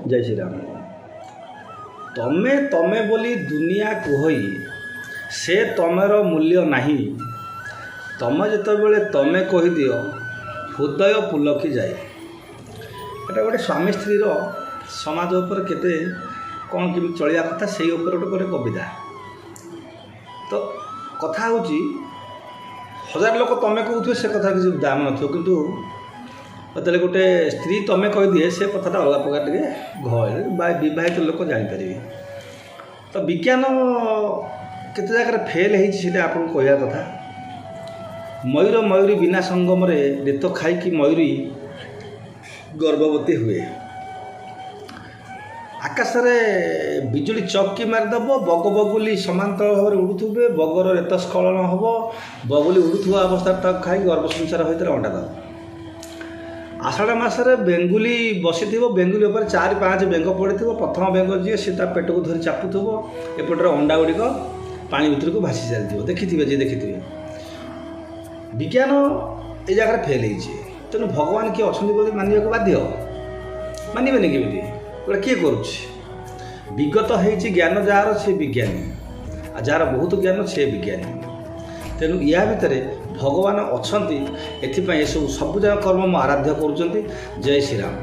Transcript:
ଜୟ ଶ୍ରୀରାମ। ତମେ ତମେ ବୋଲି ଦୁନିଆ କୁହଇ, ସେ ତମର ମୂଲ୍ୟ ନାହିଁ। ତମେ ଯେତେବେଳେ ତମେ କହିଦିଅ, ହୃଦୟ ପୁଲକି ଯାଏ। ଏଇଟା ଗୋଟେ ସ୍ୱାମୀ ସ୍ତ୍ରୀର ସମାଜ ଉପରେ କେତେ କ'ଣ କେମିତି ଚଳିବା କଥା, ସେଇ ଉପରେ ଗୋଟେ ଗୋଟେ କବିତା। ତ କଥା ହେଉଛି, ହଜାର ଲୋକ ତମେ କହୁଥିବେ, ସେ କଥା କିଛି ଦାମ ନଥିବ। କିନ୍ତୁ ଯେତେବେଳେ ଗୋଟେ ସ୍ତ୍ରୀ ତମେ କହିଦିଏ, ସେ କଥାଟା ଅଲଗା ପ୍ରକାର ଟିକେ ଘ ବା ବିବାହିତ ଲୋକ ଜାଣିପାରିବେ। ତ ବିଜ୍ଞାନ କେତେ ଜାଗାରେ ଫେଲ୍ ହେଇଛି, ସେଇଟା ଆପଣଙ୍କୁ କହିବା କଥା। ମୟୂର ମୟୂରୀ ବିନା ସଙ୍ଗମରେ ରେତ ଖାଇକି ମୟୂରୀ ଗର୍ଭବତୀ ହୁଏ। ଆକାଶରେ ବିଜୁଳି ଚକି ମାରିଦେବ, ବଗ ବଗୁଲି ସମାନ୍ତରାଳ ଭାବରେ ଉଡ଼ୁଥିବେ, ବଗର ରେତ ସ୍ଖଳନ ହେବ, ବଗୁଲି ଉଡ଼ୁଥିବା ଅବସ୍ଥାରେ ତାକୁ ଖାଇକି ଗର୍ଭ ସଞ୍ଚାର ହୋଇଥିଲେ ଅଣ୍ଡା ଦେବ। ଆଷାଢ଼ ମାସରେ ବେଙ୍ଗୁଲି ବସିଥିବ, ବେଙ୍ଗୁଲି ଉପରେ ଚାରି ପାଞ୍ଚ ବେଙ୍ଗ ପଡ଼ିଥିବ। ପ୍ରଥମ ବେଙ୍ଗ ଯିଏ, ସେ ତା ପେଟକୁ ଧରି ଚାପୁଥିବ, ଏପଟରେ ଅଣ୍ଡା ଗୁଡ଼ିକ ପାଣି ଭିତରକୁ ଭାସି ଚାଲିଥିବ। ଦେଖିଥିବେ, ଯିଏ ଦେଖିଥିବେ। ବିଜ୍ଞାନ ଏ ଜାଗାରେ ଫେଲ୍ ହେଇଛି। ତେଣୁ ଭଗବାନ କିଏ ଅଛନ୍ତି ବୋଲି ମାନିବାକୁ ବାଧ୍ୟ। ମାନିବେନି କେମିତି? ଏଗୁଡ଼ା କିଏ କରୁଛି? ବିଗତ ହେଇଛି ଜ୍ଞାନ ଯାହାର, ସେ ବିଜ୍ଞାନୀ, ଆଉ ଯାହାର ବହୁତ ଜ୍ଞାନ ସେ ବିଜ୍ଞାନୀ। ତେଣୁ ୟା ଭିତରେ ଭଗବାନ ଅଛନ୍ତି, ଏଥିପାଇଁ ଏସବୁ ସବୁଯାକ କର୍ମ ମୁଁ ଆରାଧ୍ୟ କରୁଛନ୍ତି। ଜୟ ଶ୍ରୀରାମ।